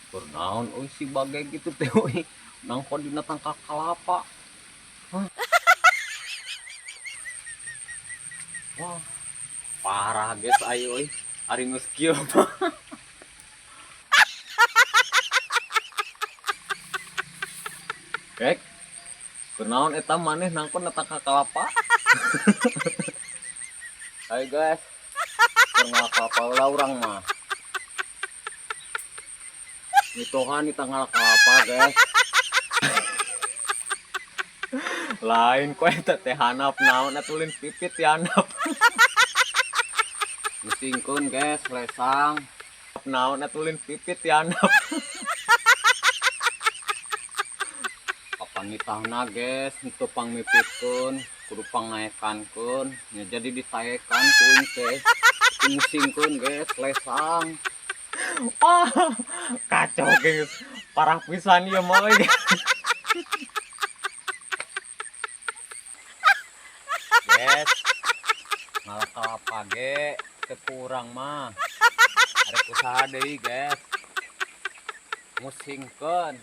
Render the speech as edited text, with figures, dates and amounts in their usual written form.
Kunaon euy si bagai gitu teh euy. Nangkon dina tangkal kalapa. Hah? Wah, parah guys ayo euy. Ari geus kieu mah. Kek. Kunaon eta maneh nangkon na tangkal kalapa? Ayo guys. Keur kalapa heula urang mah. Mitohan di tangkal kalapa guys. Lain kok eta teh hanap naon atuh lin pipit ya hanap. Musingkeun guys lesang. Naon atuh lin pipit ya hanap. Kapan nitahna guys henteu pangmipitkeun kudu pangaekankeun nya jadi ditaekan ku aing teh. Musingkeun guys lesang. Ah, kacau guys, parah pisan ieu mah euy. Guys, ngala kalapa ge teu kurang mah. Arek usaha deui guys. Musingkeun.